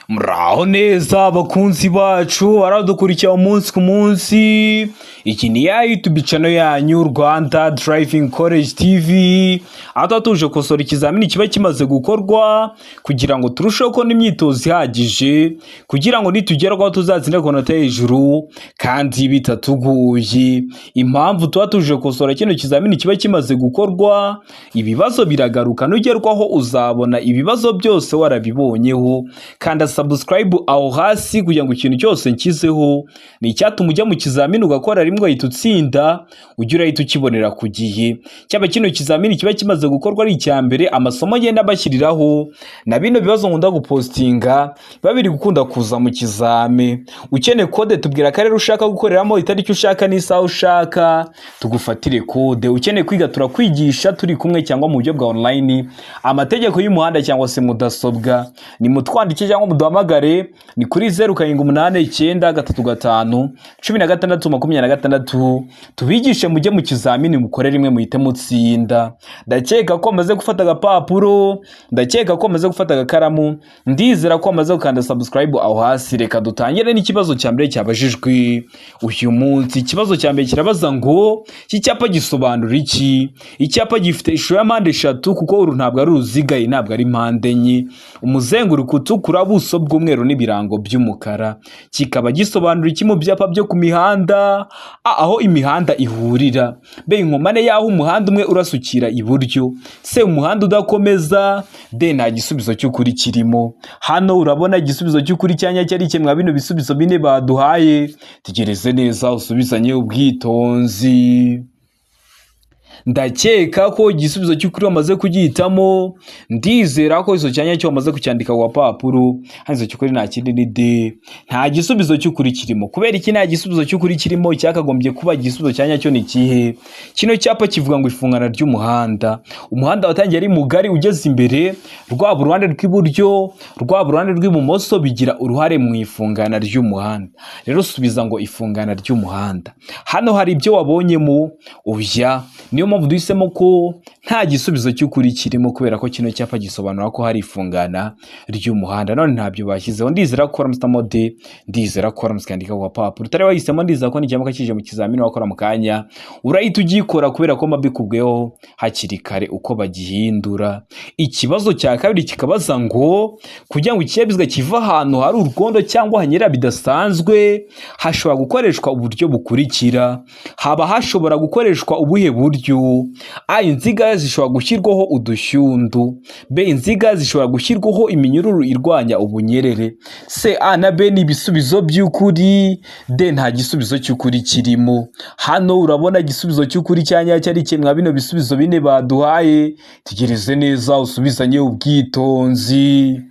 Muraho neza abakunzi bacu baradukurikira umunsi ku munsi. Iki ni ya YouTube channel yanyu, Rwanda Driving College TV, aho tuba tuje gukosora ikizamini kiba kimaze gukorwa kugira ngo turusheho kubona imyitozo ihagije, kugira ngo nitugerwaho tuzatsinde ku manota hejuru kandi bitatugoye. Impamvu tuba tuje gukosora kino kizamini kiba kimaze gukorwa, ibibazo biragaruka, nugerwaho uzabona ibibazo byose warabibonyeho. Kanda subscribe aho hasi kugira ngo ikintu cyose nshyizeho ni icyatuma ujya mu kizamini ugakora rimwe ugahita utsinda, ujye urahita ukibonera ku gihe. Cyaba kino kizamini kiba kimaze gukorwa ari icya mbere, amasomo ngenda bashyiriraho na bino bibazo nkunda gupostinga biba biri gukunda kuza mu kizami. Ukeneye kode, tubwira akarere ushaka gukoreramo, itariki ushaka n'isaha ushaka, tugufatire kode. Ukeneye kwiga, turakwigisha turi kumwe cyangwa mu buryo bwa online, amategeko y'umuhanda cyangwa se mudasobwa. Ni mutwandike cyangwa muduhamagare, ni kuri 0789351626, tubigishe mujye mu kizamini mukore rimwe muhite mutsinda. Ndakeka ko amaze gufata agapapuro, ndakeka ko amaze gufata agakaramu, ndizera ko amaze gukanda subscribe aho hasi. Reka dutangire n'ikibazo cya mbere cyabajijwe uyu munsi. Ikibazo cya mbere kirabaza ngo: iki cyapa gisobanura iki? Icyapa gifite ishusho ya mpande eshatu, kuko uru ntabwo ari uruziga, iyi ntabwo ari mpande enye, umuzenguruko utukura, ubuso bw'umweru n'ibirango by'umukara, kikaba gisobanura iki mu byapa byo ku mihanda? A, aho imihanda ihurira; B, inkomane y'aho umuhanda umwe urasukira iburyo; C, umuhanda udakomeza; D, nta gisubizo cy'ukuri kirimo. Hano urabona igisubizo cy'ukuri cyanya cyari kimwe bino bisubizo bine baduhaye. Tegereze neza usubizanye ubwitonzi. Ndakeka ko igisubizo cy'ukuri wamaze kugihitamo, ndizera ko icyo cyanya cyo wamaze kucyandika ku gapapuro. Hano igisubizo cy'ukuri nta kindi, ni D, nta gisubizo cy'ukuri kirimo. Kubera iki nta gisubizo cy'ukuri kirimo? Cyakagombye kuba igisubizo cya nyacyo ni ikihe? Kino cyapa kivuga ngo ifungana ry'umuhanda. Umuhanda watangiye ari mugari, ugeze imbere, rwaba uruhande rw'iburyo, rwaba uruhande rw'ibumoso, bigira uruhare mu ifungana ry'umuhanda. Rero subiza ngo ifungana ry'umuhanda. Hano hari ibyo wabonyemo? Oya. Niyo mpamvu duhisemo ko nta gisubizo cy'ukuri kirimo, kubera ko kino cyapa gisobanura ko hari ifungana ry'umuhanda, none ntabyo bashyizeho. Ndizera ko waramutse D, ndizera ko waramutse ukandika ku gapapuro. Utari wahisemo, ndizera ko n'icyapa kije mu kizamini wakora mu kanya urahita ugikora, kubera ko mbabikubwiyeho hakiri kare uko bagihindura. Ikibazo cya kabiri kikabaza ngo: kugira ngo ikinyabiziga kive ahantu hari urwondo cyangwa hanyerera bidasanzwe, hashobora gukoreshwa uburyo bukurikira. Haba hashobora gukoreshwa ubuhe buryo? A, inziga zishobora gushyirwaho udushyundu; B, inziga zishobora gushyirwaho iminyururu irwanya ubunyerere; C, A na B ni ibisubizo by'ukuri; D, nta gisubizo cy'ukuri kirimo. Hano urabona igisubizo cy'ukuri cya nyacyo ari kimwe bino bisubizo bine baduhaye. Tegereze neza usubizanye ubwitonzi.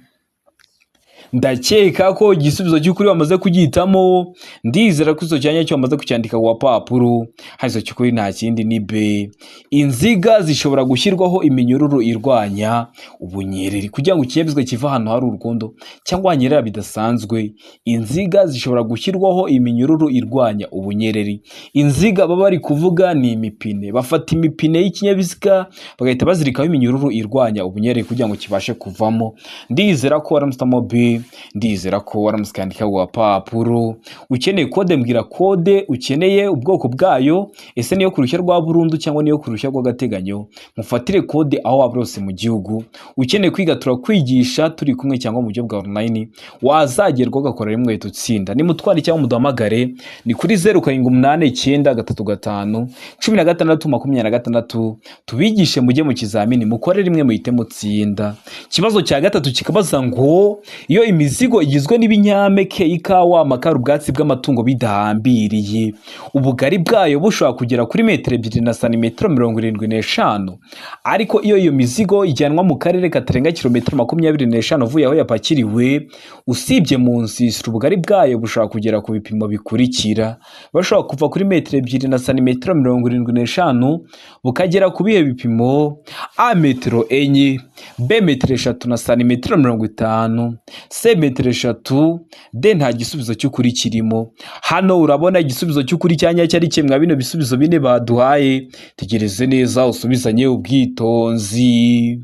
Ndakeka ko igisubizo cy'ukuri wamaze kugihitamo, ndizera ko icyo cyanya cyo wamaze kucyandika ku gapapuro. Hano igisubizo cy'ukuri nta kindi, ni B, inziga zishobora gushyirwaho iminyururu irwanya ubunyereri. Kugira ngo ikinyabiziga kive ahantu hari urwondo cyangwa hanyerera bidasanzwe, inziga zishobora gushyirwaho iminyururu irwanya ubunyereri. Inziga baba bari kuvuga ni imipine. Bafata imipine y'ikinyabiziga bagahita bazirikaho iminyururu irwanya ubunyereri kugira ngo kibashe kuvamo. Ndizera ko waramutse B, ndizera ko waramutse ukandika ku gapapuro. Ukeneye kode, mbwira kode ukeneye, ubwoko bwayo, ese niyo ku ruhushya rwa burundu cyangwa niyo ku ruhushya rw'agateganyo, mufatire kode aho waba hose mu gihugu. Ukeneye kwiga, turakwigisha turi kumwe cyangwa mu buryo bwa online, wazagerwa ugakora rimwe uhita utsinda. Ni mutware cyangwa muduhamagare, ni kuri 0789351626, tubigishe mujye mu kizamini mukore rimwe muhite mutsinda. Ikibazo cya gatatu kikabaza ngo: iyo imizigo igizwe n'ibinyampeke, ikawa, amakara, ubwatsi bw'amatungo bidahambiriye, ubugari bwayo bushobora kugera kuri metero 2 na santimetero 75, ariko iyo iyo mizigo ijyanwa mu karere katarenga kilometero 25 uvuye aho yapakiriwe, usibye mu nsisiro, ubugari bwayo bushobora kugera ku bipimo bikurikira. Bashobora kuva kuri metero 2 na santimetero 75 bukagera ku bihe bipimo? A, metero 4; B, metero 3 na santimetero 50; C, metero 3; D, nta gisubizo cy'ukuri kirimo. Hano urabona igisubizo cy'ukuri cya nyacyo ari kimwe bino bisubizo bine baduhaye. Tegereze neza usubizanye ubwitonzi.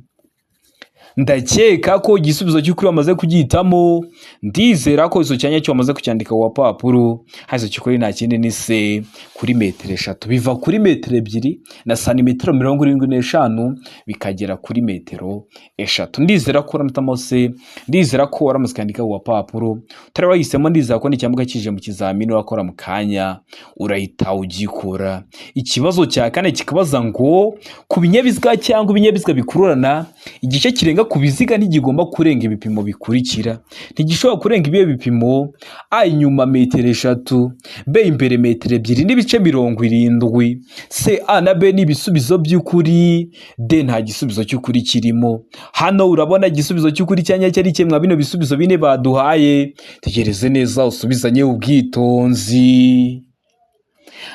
Ndakeka ko igisubizo cy'ukuri wamaze kugihitamo. Ndizera ko izo cyanya cyo wamaze kucyandika ku gapapuro. Hano cy'ukuri nta kindi ni C, kuri metero 3. Biva kuri metero 2 na santimetero 75 bikagera kuri metero 3. Ndizera ko uramutamo C, ndizera ko waramutse ukandika ku gapapuro. Utari wahisemo, ndizera ko n'icyambuka kije mu kizamini urakora mu kanya urahita ugikora. Ikibazo cya kane kikabaza ngo ku binyabiziga cyangwa ibinyabiziga bikururana, igice kirenga ku biziga ntigigomba kurenga ibipimo bikurikira. Ntigishobora kurenga ibihe bipimo? A, inyuma metero 3; B, imbere metero 2.70; C, A na B ni ibisubizo by'ukuri; D, nta gisubizo cy'ukuri kirimo. Hano urabona igisubizo cy'ukuri cyanya cyari kimwe bino bisubizo bine baduhaye. Tegereze neza usubizanye ubwitonzi.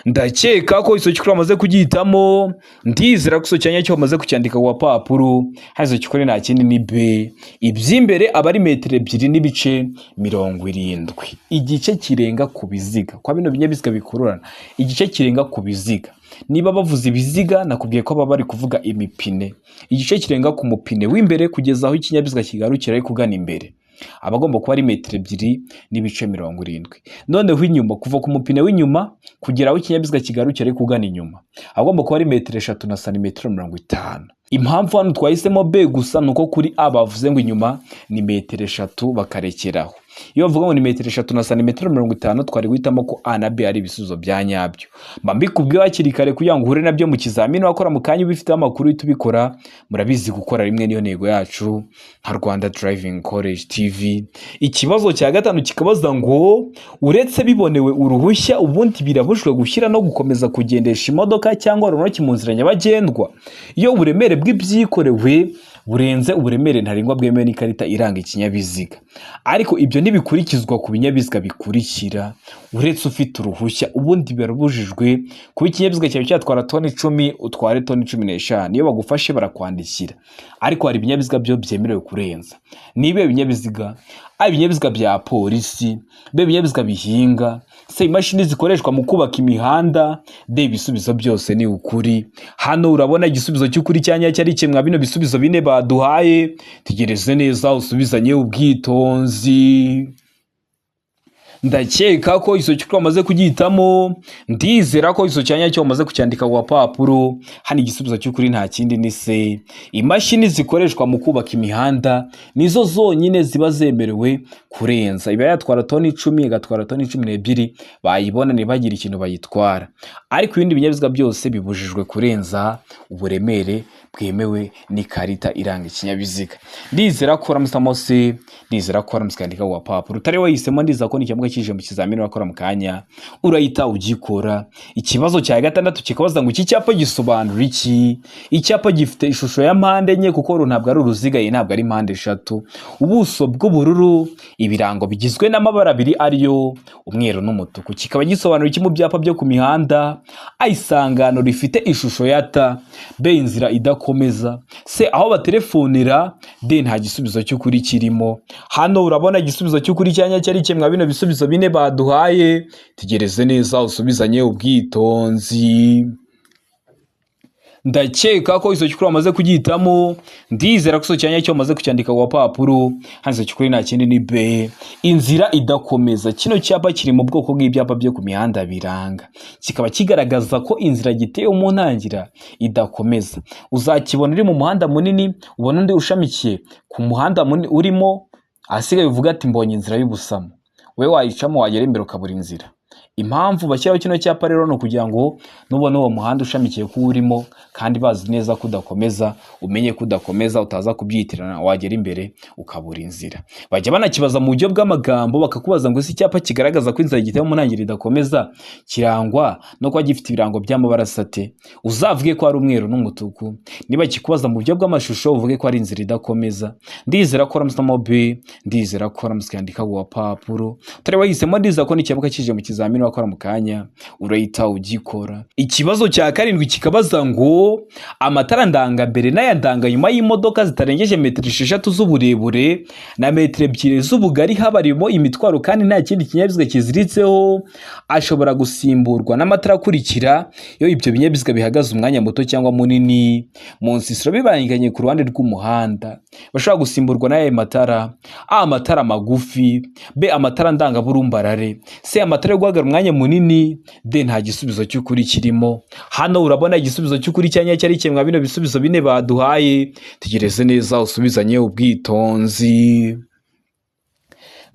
Ndakeka ko iso cy'ukuri wamaze kugihitamo. Ndizera ko iso cyanya cyo wamaze kucyandika ku gapapuro. Hano iso cy'ukuri nta kindi ni B, iby'imbere aba ari metero 2.70. Igice kirenga ku biziga kwa bino binyabiziga bikururana, igice kirenga ku biziga, niba bavuze ibiziga nakubwiye ko baba bari kuvuga imipine, igice kirenga ku mupine w'imbere kugeza aho ikinyabiziga kigarukira ari kugana imbere aba agomba kuba ari metero 2.70. Noneho inyuma, kuva ku mupine w'inyuma kugera aho ikinyabiziga kigarukira ari kugana inyuma, agomba kuba ari metero 3 na santimetero 50. Impamvu hano twahisemo B gusa ni uko kuri A bavuze ngo inyuma ni metero 3 bakarekeraho. Iyo bavuga ngo ni metero 3 na santimetero 50, twari guhitamo ko A na B ari ibisubizo bya nyabyo. Mba mbikubwiye hakiri kare kugira ngo uhure nabyo mu kizamini wakora mu kanya ubifiteho amakuru uhita ubikora. Murabizi, gukora rimwe niyo ntego yacu nka Rwanda Driving College TV. Ikibazo cya gatanu kikabaza ngo uretse bibonewe uruhushya, ubundi birabujijwe gushyira no gukomeza kugendesha imodoka cyangwa romoki mu nzira nyabagendwa iyo uburemere bw'ibyikorewe burenze uburemere ntarengwa bwemewe n'ikarita iranga ikinyabiziga. Ariko ibyo ntibikurikizwa ku binyabiziga bikurikira: uretse ufite uruhushya, ubundi birabujijwe kuba ikinyabiziga cyawe cyatwara toni 10 utware toni 15. Iyo bagufashe barakwandikira. Ariko hari ibinyabiziga byo byemerewe kurenza. Ni ibihe binyabiziga? A, ibinyabiziga bya polisi; B, ibinyabiziga bihinga; C, imashini zikoreshwa mu kubaka imihanda; D, ibisubizo byose ni ukuri. Hano urabona igisubizo cy'ukuri cya nyacyo ari kimwe bino bisubizo bine baduhaye. Tegereze neza usubizanye ubwitonzi. Ndakeka ko iso cy'ukuri wamaze kugihitamo. Ndizera ko iso cya nyacyo wamaze kucyandika ku gapapuro. Hano igisubizo cy'ukuri nta kindi ni C, imashini zikoreshwa mu kubaka imihanda nizo zonyine ziba zemerewe kurenza. Iba yatwara toni 10, igatwara toni 12, bayibona ntibagire ikintu bayitwara. Ariko ibindi binyabiziga byose bibujijwe kurenza uburemere bwemewe n'ikarita iranga ikinyabiziga. Ndizera ko uramusamo C, ndizera ko waramutse ukandika ku gapapuro. Utari wahisemo, ndizera ko n'icyambuka kije mu kizamini wakora mu kanya urahita ugikora. Ikibazo cya gatandatu kikabaza ngo iki cyapa gisobanura iki? Icyapa gifite ishusho ya mpande enye, kuko uru ntabwo ari uruziga, iyi ntabwo ari mpande eshatu, ubuso bw'ubururu, ibirango bigizwe n'amabara abiri ariyo umweru n'umutuku, kikaba gisobanura iki mu byapa byo ku mihanda? A, isangano rifite ishusho ya T; B, inzira idakomeza; C, aho batelefonera; D, nta gisubizo cy'ukuri kirimo. Hano urabona igisubizo cy'ukuri cya nyacyo ari kimwe bino bisubizo bine baduhaye. Tegereze neza usubizanye ubwitonzi. Ndakeka ko iso cy'ukuri wamaze kugihitamo. Ndizera ko iso cya nyacyo wamaze kucyandika ku gapapuro. Hano iso cy'ukuri nta kindi ni B, inzira idakomeza. Kino cyapa kiri mu bwoko bw'ibyapa byo ku mihanda biranga, kikaba kigaragaza ko inzira gitewe mu ntangira idakomeza. Uzakibona uri mu muhanda munini, ubona undi ushamikiye ku muhanda munini urimo, ahasigaye uvuga ati mbonye inzira y'ubusamo. We wayicamo, wagera imbere ukabura inzira. Impamvu bashyiraho kino cyapa rero ni ukugira ngo nubona uwo muhanda ushamikiye kuwo urimo kandi bazi neza ko udakomeza, umenye ko udakomeza, utaza kubyitirana wagera imbere ukabura inzira. Bajya banakibaza mu buryo bw'amagambo, bakakubaza ngo ese icyapa kigaragaza ko inzira gitewe mu ntangiriro idakomeza kirangwa no kuba gifite ibirango by'amabara asate? Uzavuge ko ari umweru n'umutuku. Niba kikubaza mu buryo bw'amashusho, uvuge ko ari inzira idakomeza. Ndizera ko uramusamo B, ndizera ko uramutse ukandika ku gapapuro. Utari wahisemo, ndizera ko n'icyapa kije mu kizamini. kizamini wakora mu kanya urahita ugikora. Ikibazo cya karindwi kikabaza ngo amatara ndangambere n'aya ndanganyuma y'imodoka zitarengeje metero 6 z'uburebure na metero 2 z'ubugari habarimo imitwaro kandi nta kindi kinyabiziga kiziritseho, ashobora gusimburwa n'amatara akurikira iyo ibyo binyabiziga bihagaze umwanya muto cyangwa munini mu nsisiro bibangikanye ku ruhande rw'umuhanda. Bashobora gusimburwa n'aya matara: A amatara magufi, B amatara ndangaburumbarare, C amatara yo guhagarara umwanya munini, D nta gisubizo cy'ukuri kirimo. Hano urabona igisubizo cy'ukuri cya nyacyo ari kimwe bino bisubizo bine baduhaye. Tegereze neza usubizanye ubwitonzi.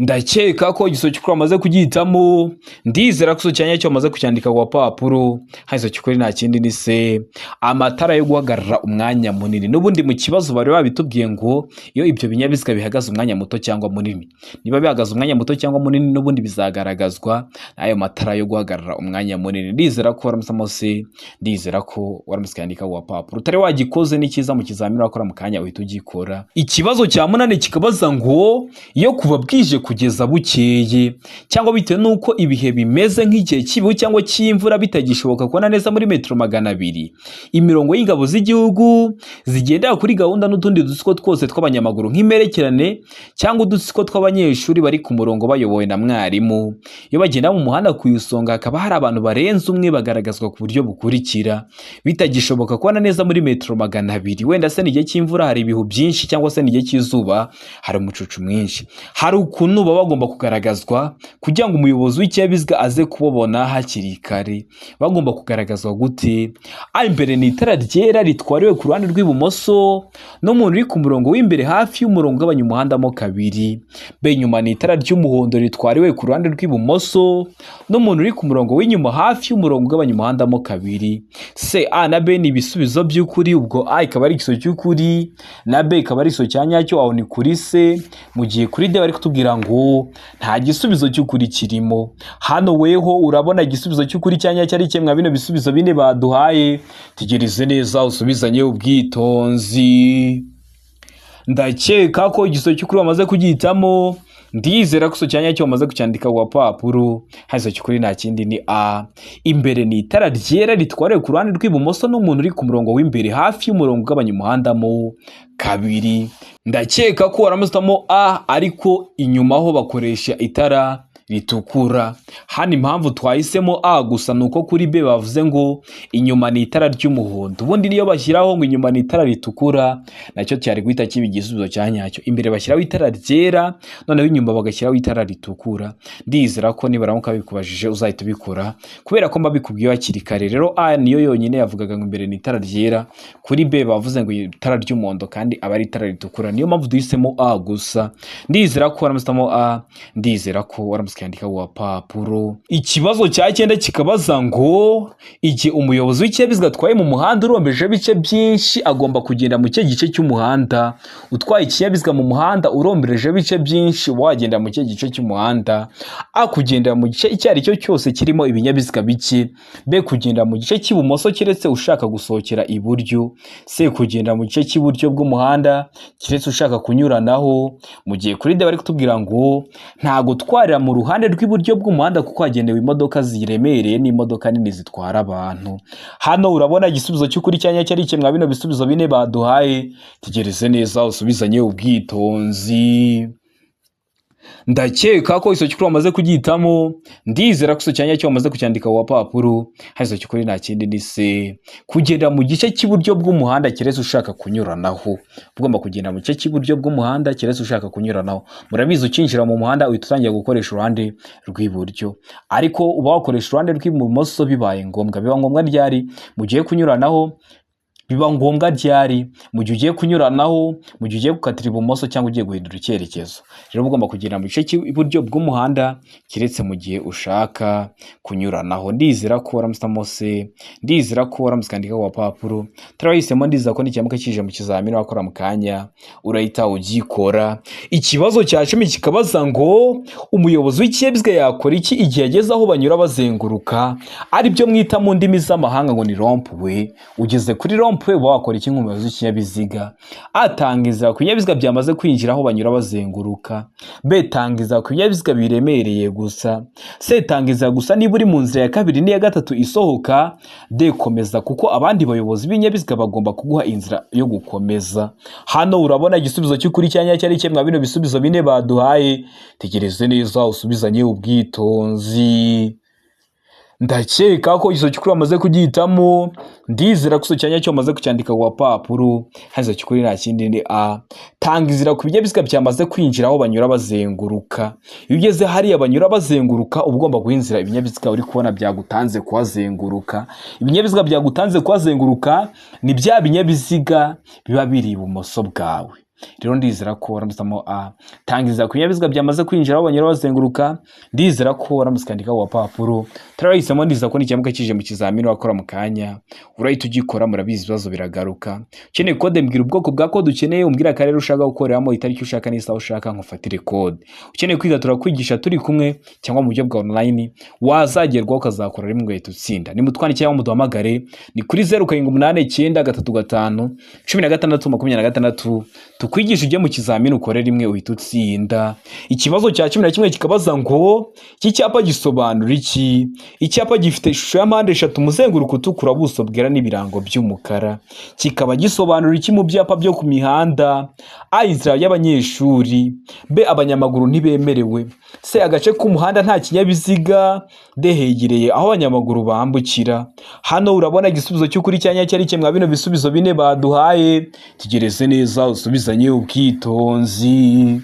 Ndakeka ko igisubizo cy'ukuri wamaze kugihitamo. Ndizera ko igisubizo cya nyacyo wamaze kucyandika ku gapapuro. Hano igisubizo cy'ukuri nta kindi ni C amatara yo guhagarara umwanya munini. N'ubundi mu kibazo bari babitubwiye ngo iyo ibyo binyabiziga bihagaze umwanya muto cyangwa munini, niba bihagaze umwanya muto cyangwa munini n'ubundi bizagaragazwa n'ayo matara yo guhagarara umwanya munini. Ndizera ko waramutse C, ndizera ko waramutse ukandika ku gapapuro. Utari wagikoze ni cyiza, mu kizamini wakora mu kanya uhita ugikora. Ikibazo cya munani kikabaza ngo iyo kuva bwije kugeza bukeye cyangwa bitewe n'uko ibihe bimeze nk'igihe cy'ibihu cyangwa cy'imvura bitagishoboka kubona neza muri metero 200, imirongo y'ingabo z'igihugu zigendera kuri gahunda n'utundi dutsiko twose tw'abanyamaguru nk'imperekerane cyangwa udutsiko tw'abanyeshuri bari ku murongo bayobowe na mwarimu, iyo bagenda mu muhanda ku isonga hakaba hari abantu barenze umwe, bagaragazwa ku buryo bukurikira. Bitagishoboka kubona neza muri metero 200, wenda se ni igihe cy'imvura hari ibihu byinshi, cyangwa se ni igihe cy'izuba hari umucucu mwinshi, hari ukuntu baba bagomba kugaragazwa kugira ngo umuyobozi w'ikinyabiziga aze kubabona hakiri kare. Bagomba kugaragazwa gute? A imbere ni itara ryera ritwariwe ku ruhande rw'ibumoso n'umuntu uri ku murongo w'imbere hafi y'umurongo ugabanya umuhanda mo kabiri. B inyuma ni itara ry'umuhondo ritwariwe ku ruhande rw'ibumoso n'umuntu uri ku murongo w'inyuma hafi y'umurongo ugabanya umuhanda mo kabiri. C A na B ni ibisubizo by'ukuri, ubwo A ikaba ari igisubizo cy'ukuri na B ikaba ari igisubizo cya nyacyo, aho ni kuri C, mu gihe kuri D bari kutubwira ngo nta gisubizo cy'ukuri kirimo. Hano weho urabona igisubizo cy'ukuri cya nyacyo ari kimwe bino bisubizo bine baduhaye. Tegereze neza usubizanye ubwitonzi. Ndakeka ko igisubizo cy'ukuri wamaze kugihitamo. Ndizera ko igisubizo cya nyacyo wamaze kucyandika ku gapapuro. Hano igisubizo cy'ukuri nta kindi ni A imbere ni itara ryera ritwariwe ku ruhande rw'ibumoso n'umuntu uri ku murongo w'imbere hafi y'umurongo ugabanya umuhanda mo kabiri. Ndakeka ko waramutse A, ariko inyuma ho bakoresha itara ritukura. Hano impamvu twahisemo A gusa ni uko kuri B bavuze ngo inyuma ni itara ry'umuhondo. Ubundi niyo bashyiraho ngo inyuma ni itara ritukura nacyo cyari guhita kiba igisubizo cya nyacyo. Imbere bashyiraho itara ryera, noneho inyuma bagashyiraho itara ritukura. Ndizera ko nibaramuka bikubajije uzahita ubikora kubera ko mbabikubwiye hakiri kare. Rero A niyo yonyine yavugaga ngo imbere ni itara ryera, kuri B bavuze ngo itara ry'umuhondo kandi aba ari itara ritukura. Niyo mpamvu duhisemo A gusa. Ndizera ko waramusitamo A, ndizera ko waramutse ukandika ku gapapuro. Ikibazo cya cyenda kikabaza ngo igihe umuyobozi w'ikinyabiziga atwaye mu muhanda urombeje ibice byinshi agomba kugenda mu kihe gice cy'umuhanda? Utwaye ikinyabiziga mu muhanda urombereje ibice byinshi wagenda mu kihe gice cy'umuhanda? A kugendera mu gice icyo ari cyo cyose kirimo ibinyabiziga bike, B kugenda mu gice cy'ibumoso keretse ushaka gusohokera iburyo, C kugenda mu gice cy'iburyo bw'umuhanda keretse ushaka kunyuranaho, mu gihe kuri D bari kutubwira ngo nta gutwarira mu ruhande rw'iburyo bw'umuhanda kuko hagenewe imodoka ziremereye n'imodoka nini zitwara abantu. Hano urabona igisubizo cy'ukuri cya nyacyo ari kimwe bino bisubizo bine baduhaye. Tegereze neza usubizanye ubwitonzi. Ndakeka ko igisubizo cy'ukuri wamaze kugihitamo. Ndizera ko igisubizo cya nyacyo wamaze kucyandika ku gapapuro. Hano igisubizo cy'ukuri nta kindi ni C kugenda mu gice cy'iburyo bw'umuhanda keretse ushaka kunyuranaho. Ugomba kugenda mu gice cy'iburyo bw'umuhanda keretse ushaka kunyuranaho. Murabizi ukinjira mu muhanda uhita utangira gukoresha uruhande rw'iburyo, ariko uba wakoresha uruhande rw'ibumoso bibaye ngombwa. Biba ngombwa ryari? Mu gihe kunyuranaho. Biba ngombwa ryari? Mu gihe ugiye kunyuranaho, mu gihe ugiye gukatira ibumoso cyangwa ugiye guhindura icyerekezo. Rero uba ugomba kugenda mu gice cy'iburyo bw'umuhanda keretse mu gihe ushaka kunyuranaho. Ndizera ko waramusitamo C, ndizera ko waramutse ukandika ku gapapuro. Turahisemo, ndizera ko nikiramuka kije mu kizamini wakora mu kanya urahita ugikora. Ikibazo cya 10 kikabaza ngo umuyobozi w'ikinyabiziga yakora iki igihe ageze aho banyura bazenguruka, aribyo mwita mu ndimi z'amahanga ngo ni rond-point. Ugeze kuri rond Rond-point uba wakora iki nk'umuyobozi w'ikinyabiziga? A, tanga inzira ku binyabiziga byamaze kwinjira aho banyura bazenguruka. B, tanga inzira ku binyabiziga biremereye gusa. C, tanga inzira gusa niba uri mu nzira ya kabiri n'iya gatatu isohoka. D, komeza kuko abandi bayobozi b'ibinyabiziga bagomba kuguha inzira yo gukomeza. Hano urabona igisubizo cy'ukuri cya nyacyo ari kimwe bino bisubizo bine baduhaye. Tegereze neza usubizanye ubwitonzi. Ndakeka ko igisubizo cy'ukuri wamaze kugihitamo. Ndizera ko igisubizo cya nyacyo wamaze kucyandika ku gapapuro. Hano igisubizo cy'ukuri nta kindi ni A, tanga inzira ku binyabiziga byamaze kwinjira aho banyura bazenguruka. Iyo ugeze hariya banyura bazenguruka, uba ugomba guha inzira ibinyabiziga uri kubona byagutanze kuhazenguruka. Ibinyabiziga byagutanze kuhazenguruka ni bya binyabiziga biba biri ibumoso bwawe. Rero ndizera ko waramusamo A, tanga inzira ku binyabiziga byamaze kwinjira aho banyura bazenguruka. Ndizera ko waramutse ukandika ku gapapuro turahisemo. Ndizera ko nikiramuka kije mu kizamini wakora mu kanya urahita ugikora. Murabizi, ibibazo biragaruka. Ukeneye code, mbwira ubwoko bwa code ukeneye, umbwira akarere ushaka gukoreramo, itariki ushaka n'isaha ushaka, nkufatire code. Ukeneye kwiga, turakwigisha turi kumwe cyangwa mu buryo bwa online, wazagerwaho ukazakora rimwe ugahita utsinda. Nimutwandike cyangwa muduhamagare, ni kuri 0789351626, tukwigisha ujye mu kizamini ukore rimwe uhita utsinda. Ikibazo cya 11 kikabaza ngo: iki cyapa gisobanura iki? Icyapa gifite ishusho ya mpande eshatu, umuzenguruko utukura, ubuso bwera n'ibirango by'umukara, kikaba gisobanura iki mu byapa byo ku mihanda? A, inzira y'abanyeshuri. B, abanyamaguru ntibemerewe. C, agace k'umuhanda nta kinyabiziga. D, hegereye aho abanyamaguru bambukira. Hano urabona igisubizo cy'ukuri cya nyacyo ari kimwe bino bisubizo bine baduhaye. Tegereze neza usubizanye ubwitonzi.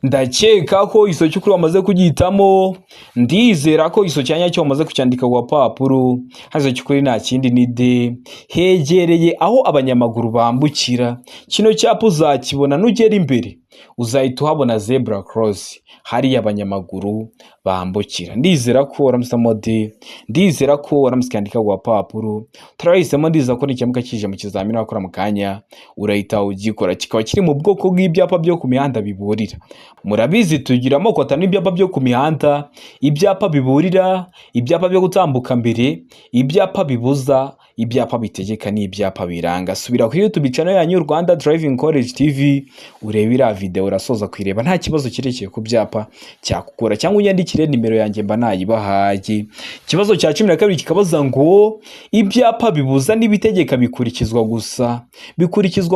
Ndakeka ko igisubizo cy'ukuri wamaze kugihitamo. Ndizera ko igisubizo cya nyacyo wamaze kucyandika ku gapapuro. Hano igisubizo cy'ukuri nta kindi ni D, hegereye aho abanyamaguru bambukira. Kino cyapa uzakibona nugera imbere, uzahita uhabona zebra cross, hariya abanyamaguru bambukira. Ndizera ko waramusamo D. Ndizera ko waramutse ukandika ku gapapuro turahisemo. Ndizera ko nikiramuka kije mu kizamini wakora mu kanya urahita ugikora. Kikaba kiri mu bwoko bw'ibyapa byo ku mihanda biburira. Murabizi, tugira amoko atanu y'ibyapa byo ku mihanda: ibyapa biburira, ibyapa byo gutambuka mbere, ibyapa bibuza, ibyapa bitegeka n'ibyapa biranga. Subira kuri YouTube channel yanyu Rwanda Driving College TV, urebe iriya video, urasoza kuyireba nta kibazo kirekeye ku byapa cyakugora, cyangwa unyandikire, nimero yanjye mba nayibahaye. Ikibazo cya 12 kikabaza ngo: ibyapa bibuza n'ibitegeka bikurikizwa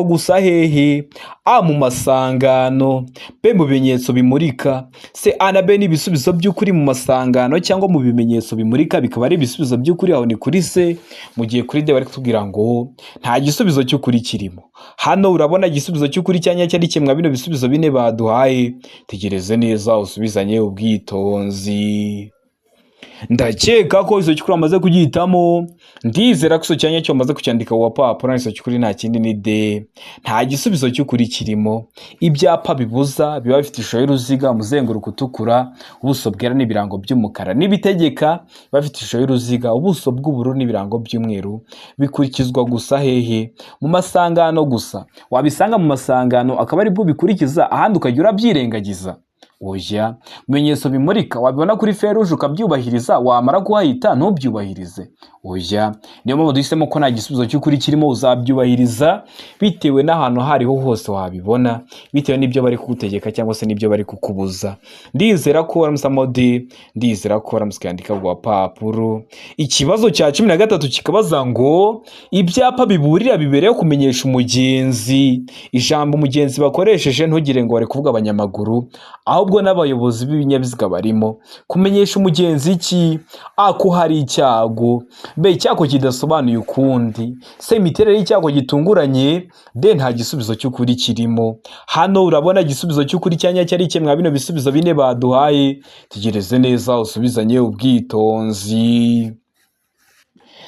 gusa hehe? A, mu masangano. B, mu bimenyetso bimurika. C, A na B ni ibisubizo by'ukuri. Mu masangano cyangwa mu bimenyetso bimurika bikaba ari ibisubizo by'ukuri, aho ni kuri C, mu gihe kuri D bari kutubwira ngo nta gisubizo cy'ukuri kirimo. Hano urabona igisubizo cy'ukuri cya nyacyo ari kimwe bino bisubizo bine baduhaye. Tegereze neza usubizanye ubwitonzi. Ndakeka ko igisubizo cy'ukuri wamaze kugihitamo. Ndizera ko igisubizo cya nyacyo wamaze kucyandika ku gapapuro. Igisubizo cy'ukuri nta kindi ni D, nta gisubizo cy'ukuri kirimo. Ibyapa bibuza biba bifite ishusho y'uruziga, umuzenguruko utukura, ubuso bwera n'ibirango by'umukara, n'ibitegeka biba bifite ishusho y'uruziga, ubuso bw'ubururu n'ibirango by'umweru. Bikurikizwa gusa hehe? Mu masangano gusa. Wabisanga mu masangano akaba aribwo ubikurikiza, ahandi ukajya urabyirengagiza? Oya. Bimenyetso bimurika wabibona kuri feruje ukabyubahiriza, wamara kuhahita ntubyubahirize? Oya. Niyo mpamvu duhisemo ko nta gisubizo cy'ukuri kirimo. Uzabyubahiriza bitewe n'ahantu aho ariho hose wabibona, bitewe n'ibyo bari kugutegeka cyangwa se n'ibyo bari kukubuza. Ndizera ko waramusamo D. Ndizera ko waramutse ukandika ku gapapuro. Ikibazo cya 13 kikabaza ngo: ibyapa biburira bibereyeho kumenyesha umugenzi. Ijambo umugenzi bakoresheje, ntugire ngo bari kuvuga abanyamaguru, ahubwo n'abayobozi b'ibinyabiziga barimo. Kumenyesha umugenzi iki? A, ko hari icyago. B, icyago kidasobanuye ukundi. C, imiterere y'icyago gitunguranye. D, nta gisubizo cy'ukuri kirimo. Hano urabona igisubizo cy'ukuri cya nyacyo ari kimwe bino bisubizo bine baduhaye. Tegereze neza usubizanye ubwitonzi.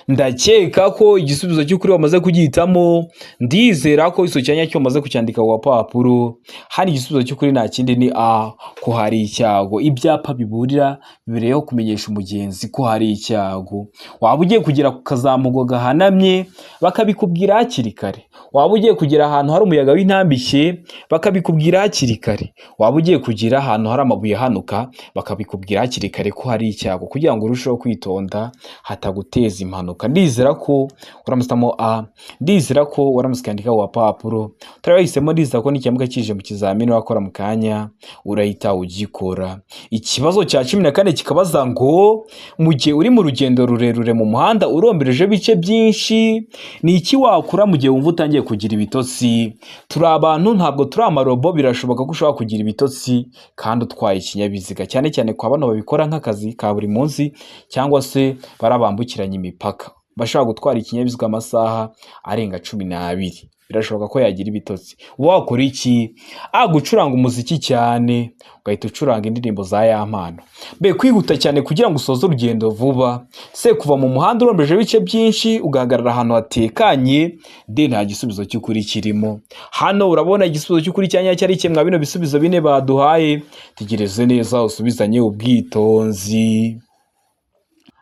Ndakeka ko igisubizo cy'ukuri wamaze kugihitamo. Ndizera ko igisubizo cya nyacyo wamaze kucyandika ku gapapuro. Hano igisubizo cy'ukuri nta kindi ni A, ko hari icyago. Ibyapa biburira bibereyeho kumenyesha umugenzi ko hari icyago. Waba ugiye kugera ku kazamuko gahanamye, bakabikubwira hakiri kare. Waba ugiye kugera ahantu hari umuyaga w'intambike, bakabikubwira hakiri kare. Waba ugiye kugera ahantu hari amabuye ahanuka, bakabikubwira hakiri kare ko hari icyago, kugira ngo urusheho kwitonda hataguteza impanuka. kugabanuka. Ndizera ko uramusitamo A, ndizera ko waramutse ukandika ku gapapuro. Utari wahisemo, ndizera ko nikiramuka kije mu kizamini wakora mu kanya urahita ugikora. Ikibazo cya 14 kikabaza ngo: mu gihe uri mu rugendo rurerure mu muhanda urombereje ibice byinshi, ni iki wakora mu gihe wumva utangiye kugira ibitotsi? Turi abantu, ntabwo turi amarobo. Birashoboka ko ushobora kugira ibitotsi kandi utwaye ikinyabiziga, cyane cyane kwa bano babikora nk'akazi ka buri munsi cyangwa se barabambukiranya imipaka, bashobora gutwara ikinyabiziga amasaha arenga 12. Birashoboka ko yagira ibitotsi. Wakora iki? A, gucuranga umuziki cyane, ugahita ucuranga indirimbo za Yampano. B, kwihuta cyane kugira ngo usoze urugendo vuba. C, kuva mu muhanda urombeje ibice byinshi ugahagarara ahantu hatekanye. D, nta gisubizo cy'ukuri kirimo. Hano urabona igisubizo cy'ukuri cya nyacyo ari kimwe bino bisubizo bine baduhaye. Tegereze neza usubizanye ubwitonzi.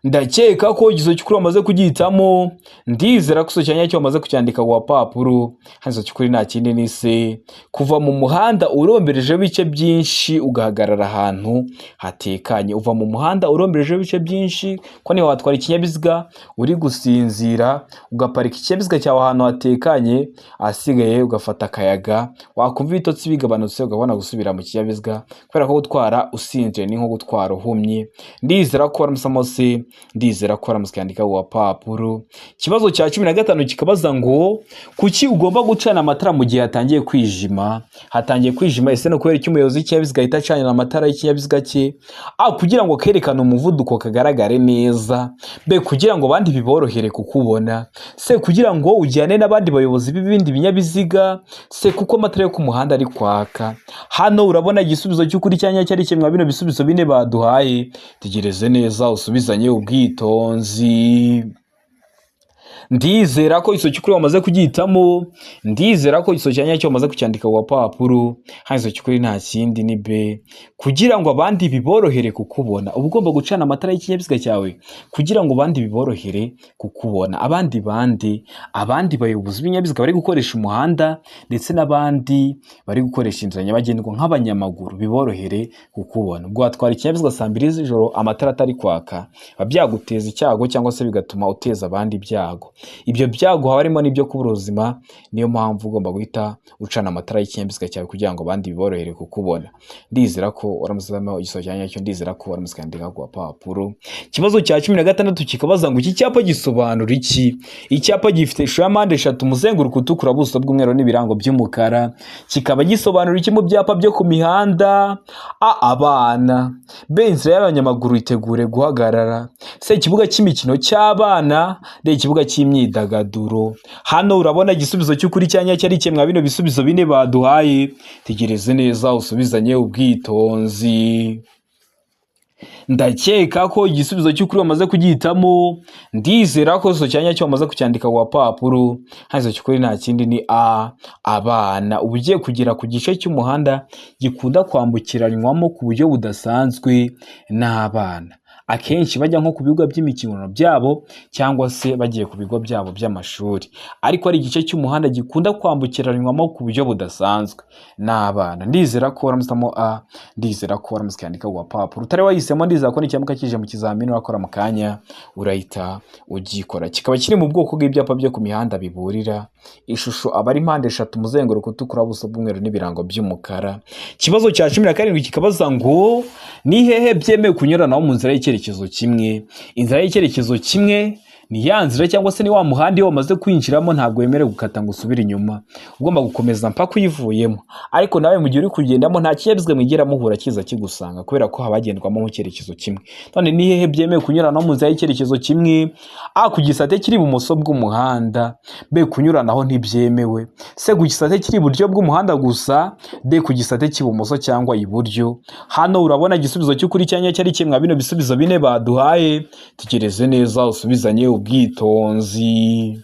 Ndakeka ko igisubizo cy'ukuri wamaze kugihitamo. Ndizera ko igisubizo cya nyacyo wamaze kucyandika ku gapapuro. Hano igisubizo cy'ukuri nta kindi, ni C, kuva mu muhanda uromberejeho ibice byinshi ugahagarara ahantu hatekanye. Uva mu muhanda uromberejeho ibice byinshi, ko niba watwara ikinyabiziga uri gusinzira, ugaparika ikinyabiziga cyawe ahantu hatekanye, ahasigaye ugafata akayaga, wakumva ibitotsi bigabanutse ukabona gusubira mu kinyabiziga, kubera ko gutwara usinziriye ni nko gutwara uhumye. Ndizera ko waramusamo C, ndizera ko waramutse ukandika ku gapapuro. Ikibazo cya 15 kikabaza ngo: kuki ugomba gucana amatara mu gihe hatangiye kwijima? Hatangiye kwijima, ese no kubera iki umuyobozi w'ikinyabiziga ahita acanira amatara y'ikinyabiziga cye? A, kugira ngo kerekane umuvuduko kagaragare neza. B, kugira ngo abandi biborohere kukubona. C, kugira ngo ujyane n'abandi bayobozi b'ibindi binyabiziga. C, kuko amatara yo ku muhanda ari kwaka. Hano urabona igisubizo cy'ukuri cya nyacyo ari kimwe bino bisubizo bine baduhaye. Tegereze neza usubizanye ubwitonzi. Ndizera ko igisubizo cy'ukuri wamaze kugihitamo. Ndizera ko igisubizo cya nyacyo wamaze kucyandika ku gapapuro. Hano igisubizo cy'ukuri nta kindi, ni B, kugira ngo abandi biborohere kukubona. Uba ugomba gucana amatara y'ikinyabiziga cyawe kugira ngo abandi biborohere kukubona. Abandi bandi? Abandi bayobozi b'ibinyabiziga bari gukoresha umuhanda ndetse n'abandi bari gukoresha inzira nyabagendwa nk'abanyamaguru, biborohere kukubona. Ubwo watwara ikinyabiziga saa 2 z'ijoro amatara atari kwaka, biba byaguteza icyago cyangwa se bigatuma uteza abandi ibyago. Ibyo byago haba harimo n'ibyo kubura ubuzima. Niyo mpamvu ugomba guhita ucana amatara y'ikinyabiziga cyawe kugira ngo abandi biborohere kukubona. Ndizera ko waramusizemo igisubizo cya nyacyo. Ndizera ko waramutse ukandika ku gapapuro. Ikibazo cya 16 kikabaza ngo: iki cyapa gisobanura iki? Icyapa gifite ishusho ya mpande eshatu, umuzenguruko utukura, ubuso bw'umweru n'ibirango by'umukara, kikaba gisobanura iki mu byapa byo ku mihanda? A, abana. B, inzira y'abanyamaguru, itegure guhagarara. C, ikibuga cy'imikino cy'abana. D, ikibuga cy'imyidagaduro. Hano urabona igisubizo cy'ukuri cya nyacyo ari kimwe bino bisubizo bine baduhaye. Tegereze neza usubizanye ubwitonzi. Ndakeka ko igisubizo cy'ukuri wamaze kugihitamo. Ndizera ko igisubizo cya nyacyo wamaze kucyandika ku gapapuro. Hano igisubizo cy'ukuri nta kindi, ni A, abana. Uba ugiye kugera ku gice cy'umuhanda gikunda kwambukiranywamo ku buryo budasanzwe n'abana, akenshi bajya nko ku bibuga by'imikino byabo cyangwa se bagiye ku bigo byabo by'amashuri, ariko ari igice cy'umuhanda gikunda kwambukiranywamo ku buryo budasanzwe n'abana. Ndizera ko waramusamo A, ndizera ko waramutse ukandika ku gapapuro. Utari wahisemo, ndizera ko nikiramuka kije mu kizamini urakora mu kanya urahita ugikora. Kikaba kiri mu bwoko bw'ibyapa byo ku mihanda biburira. Ishusho aba ari mpande eshatu, umuzenguruko utukura, ubuso bw'umweru n'ibirango by'umukara. Ikibazo cya 17 kikabaza ngo: ni hehe byemewe kunyuranaho mu nzira y'icyerekezo kimwe? Inzira y'icyerekezo kimwe ni ya nzira cyangwa se ni wa muhanda iyo wamaze kwinjiramo ntabwo wemerewe gukata ngo usubire inyuma, ugomba gukomeza mpaka uyivuyemo. Ariko nawe mu gihe uri kugendamo nta kinyabiziga mwigera muhura kiza kigusanga, kubera ko haba hagendwamo mu cyerekezo kimwe. None ni hehe byemewe kunyuranaho mu nzira y'icyerekezo kimwe? A, ku gisate kiri ibumoso bw'umuhanda. B, kunyuranaho ntibyemewe. C, ku gisate kiri iburyo bw'umuhanda gusa. D, ku gisate cy'ibumoso cyangwa iburyo. Hano urabona igisubizo cy'ukuri cya nyacyo ari kimwe bino bisubizo bine baduhaye. Tegereze neza usubizanye ubwitonzi.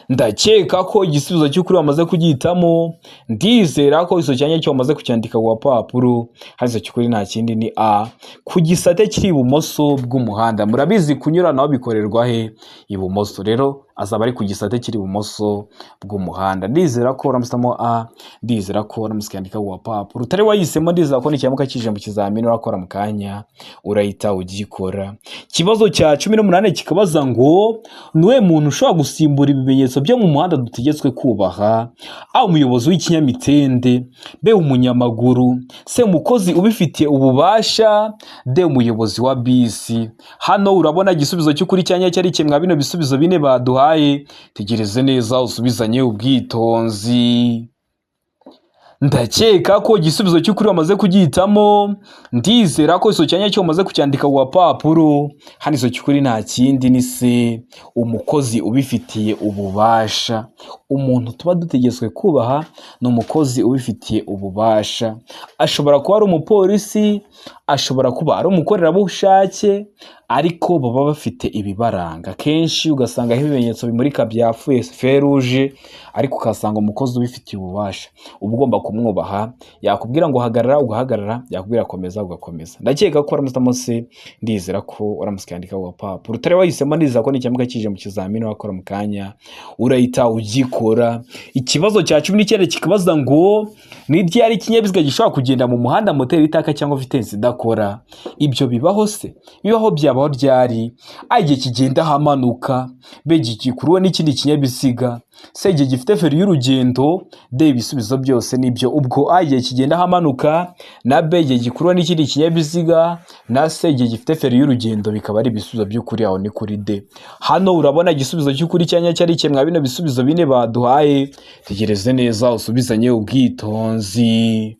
Ndakeka ko igisubizo cy'ukuri wamaze kugihitamo. Ndizera ko igisubizo cya nyacyo wamaze kucyandika ku gapapuro. Hano igisubizo cy'ukuri nta kindi, ni A, ku gisate kiri ibumoso bw'umuhanda. Murabizi, kunyuranaho bikorerwa he? Ibumoso. Rero Azaba ari ku gisate kiri ibumoso bw'umuhanda. Ndizera ko uramusamo A, ndizera ko uramutse ukandika ku gapapuro utari wahisemo, ndizera ko nikiramuka kije mu kizamini urakora mu kanya urahita ugikora. Ikibazo cya 18 kikabaza ngo: niwe muntu ushobora gusimbura ibimenyetso byo mu muhanda dutegetswe kubaha? A, umuyobozi w'ikinyamitende; B, umunyamaguru; C, umukozi ubifitiye ububasha; D, umuyobozi wa bisi. Hano urabona igisubizo cy'ukuri cya nyacyo ari kimwe bino bisubizo bine baduhaye. Tegereze neza, usubizanye ubwitonzi. Ndakeka ko igisubizo cy'ukuri wamaze kugihitamo. Ndizera ko icyo cyanya cyo wamaze kucyandika ku gapapuro. Hano icyo cy'ukuri nta kindi ni C, umukozi ubifitiye ububasha. Umuntu tuba dutegetswe kubaha ni umukozi ubifitiye ububasha. Ashobora kuba ari umupolisi, ashobora kuba ari umukorerabushake, ariko baba bafite ibibaranga. Kenshi ugasanga aho ibimenyetso bimurika byapfuye, feruje, ariko ukahasanga umukozi ubifitiye ububasha. Uba ugomba kumwubaha. Yakubwira ngo hagarara, ugahagarara; yakubwira komeza, ugakomeza. Ndakeka ko waramutse se, ndizera ko uramutse ukandika ku gapapuro utari wahisemo, ndizera ko nikiramuka kije mu kizamini wakora mu kanya urahita ugikora. Ikibazo cya 19 kikabaza ngo: ni ryari ikinyabiziga gishobora kugenda mu muhanda moteri itaka cyangwa vitesse idakora? Ibyo bibaho se? Bibaho, byabaho ryari? A, igihe kigenda ahamanuka; B, igihe gikuruwe n'ikindi kinyabiziga; C, igihe gifite feri y'urugendo; D, ibisubizo byose nibyo. Ubwo A, igihe kigenda ahamanuka, na B, igihe gikuruwe n'ikindi kinyabiziga, na C, igihe gifite feri y'urugendo, bikaba ari ibisubizo by'ukuri. Aho ni kuri D. Hano urabona igisubizo cy'ukuri cya nyacyo ari kimwe bino bisubizo bine baduhaye. Tegereze neza, usubizanye ubwitonzi.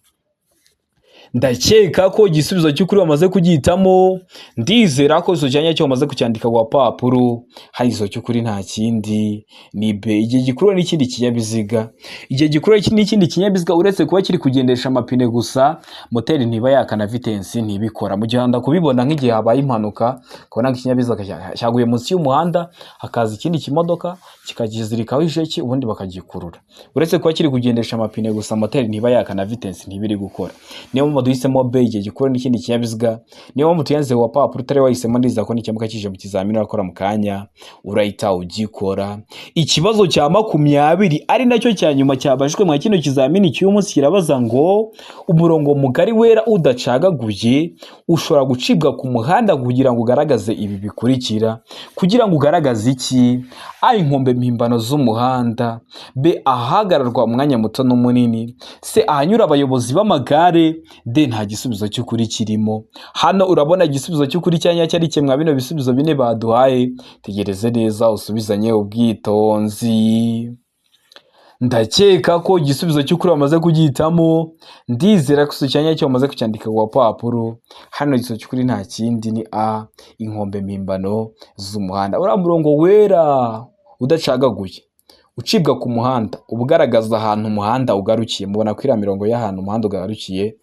Ndakeka ko igisubizo cy'ukuri wamaze kugihitamo. Ndizera ko icyo cyanya cyo wamaze kucyandika ku gapapuro. Hari igisubizo cy'ukuri nta kindi ni B, igihe gikuruwe n'ikindi kinyabiziga. Igihe gikuruwe n'ikindi kinyabiziga, uretse kuba kiri kugendesha amapine gusa, moteri ntiba yaka na vitesse ntibikora. Mu gihe kubibona nk'igihe habaye impanuka, ukabona nk'ikinyabiziga cyaguye munsi y'umuhanda, hakaza ikindi kimodoka kikakizirikaho isheki, ubundi bakagikurura. Uretse kuba kiri kugendesha amapine gusa, moteri ntiba yaka na vitesse ntiba iri gukora. Niyo mpamvu duhisemo B, igihe gikuruwe n'ikindi kinyabiziga. Niyo mpamvu tuyanze wa papuro utari wahisemo. Ndizera ko nikiramuka kije mu kizamini urakora mu kanya urahita ugikora. Ikibazo cya 20, ari nacyo cya nyuma cyabajijwe mwa kino kizamini cy'uyu munsi, kirabaza ngo: umurongo mugari wera udacagaguye ushobora gucibwa ku muhanda kugira ngo ugaragaze ibi bikurikira. Kugira ngo ugaragaze iki? A, inkombe mpimbano z'umuhanda; B, ahahagararwa umwanya muto n'umunini; C, ahanyura abayobozi b'amagare; D, nta gisubizo cy'ukuri kirimo. Hano urabona igisubizo cy'ukuri cya nyacyo ari kimwe bino bisubizo bine baduhaye. Tegereze neza, usubizanye ubwitonzi. Ndakeka ko igisubizo cy'ukuri wamaze kugihitamo. Ndizera ko icyo cyanya cyo wamaze kucyandika ku gapapuro. Hano igisubizo cy'ukuri nta kindi ni A, inkombe mpimbano z'umuhanda. Uriya murongo wera udacagaguye ucibwa ku muhanda uba ugaragaza ahantu umuhanda ugarukiye. Mubona ko iriya mirongo y'ahantu umuhanda ugarukiye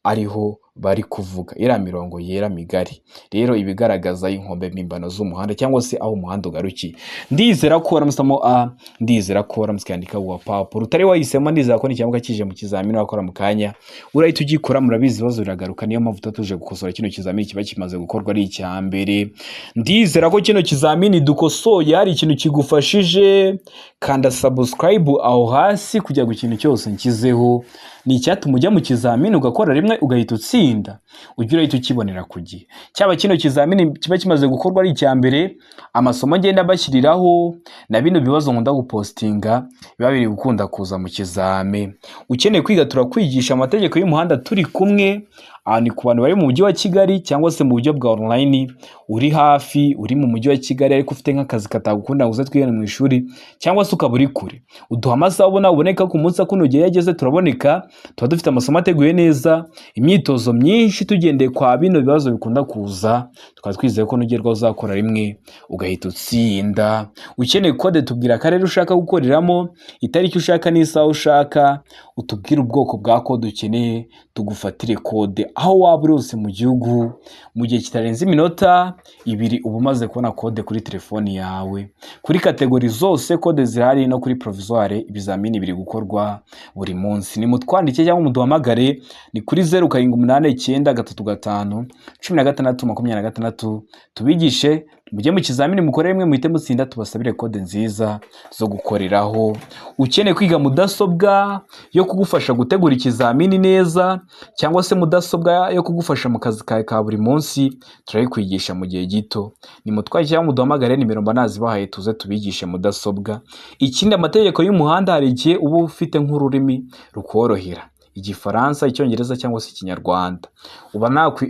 ariho bari kuvuga. Iriya mirongo yera migari rero iba igaragaza inkombe mpimbano z'umuhanda cyangwa se aho umuhanda ugarukiye. Ndizera ko waramusamo A, ndizera ko waramutse ukandika ku gapapuro utari wahisemo, ndizera ko nikiramuka kije mu kizamini wakora mu kanya urahita ugikora. Murabizi, ibibazo biragaruka, niyo mpamvu tuba tuje gukosora kino kizamini kiba kimaze gukorwa ari icya mbere. Ndizera ko kino kizamini dukosoye hari ikintu kigufashije. Kanda subscribe aho hasi kugira ngo ikintu cyose nshyizeho ni icyatuma ujya mu kizamini ugakora rimwe ugahita utsinda, ujye urahita ukibonera ku gihe. Cyaba kino kizamini kiba kimaze gukorwa ari icya mbere, amasomo ngenda bashyiriraho na bino bibazo nkunda gupostinga biba biri gukunda kuza mu kizami. Ukeneye kwiga, turakwigisha amategeko y'umuhanda turi kumwe. Aha ni ku bantu bari mu mujyi wa Kigali cyangwa se mu buryo bwa online. Uri hafi, uri mu mujyi wa Kigali ariko ufite nk'akazi katagukunda ngo uze twigane mu ishuri, cyangwa se ukaba uri kure, uduha amasaha ubona uboneka ku munsi akunogeye. Iyo ageze turaboneka, tuba dufite amasomo ateguye neza, imyitozo myinshi tugendeye kwa bino bibazo bikunda kuza. Tukaba twizeye ko nugerwaho uzakora rimwe ugahita utsinda. Ukeneye kode, tubwira akarere ushaka gukoreramo, itariki ushaka n'isaha ushaka, utubwire ubwoko bwa kode ukeneye, tugufatire kode aho waba uri hose mu gihugu. Mu gihe kitarenze iminota 2 uba umaze kubona kode kuri telefoni yawe. Kuri catégorie zose kode zirahari, no kuri provisoire ibizamini biri gukorwa buri munsi. Ni mutwandike cyangwa muduhamagare, ni kuri 07893516, tubigishe. Mujye mu kizamini mukore rimwe muhite mutsinda, tubasabire kode nziza zo gukoreraho. Ukeneye kwiga mudasobwa yo kugufasha gutegura ikizamini neza, cyangwa se mudasobwa yo kugufasha mu kazi kawe ka buri munsi, turayikwigisha mu gihe gito. Nimutware cyangwa muduhamagare, nimero mba nazibahaye, tuze tubigishe mudasobwa. Ikindi, amategeko y'umuhanda, hari igihe uba ufite nk'ururimi rukorohera, Igifaransa, Icyongereza cyangwa se Ikinyarwanda,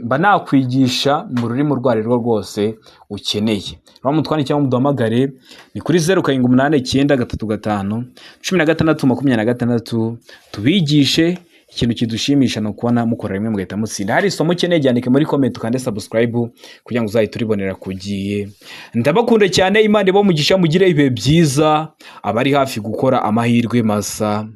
mba nakwigisha mu rurimi urwo ari rwo rwose ukeneye. Rero mutware cyangwa muduhamagare, ni kuri 0789351626, tubigishe. Ikintu kidushimisha ni ukubona mukora rimwe mugahita mutsinda. Hari isomo ukeneye, ryandike muri comment, ukande subscribe kugira ngo uzahite uribonera ku gihe. Ndabakunda cyane, Imana ibahe umugisha, mugire ibihe byiza, abari hafi gukora amahirwe masa.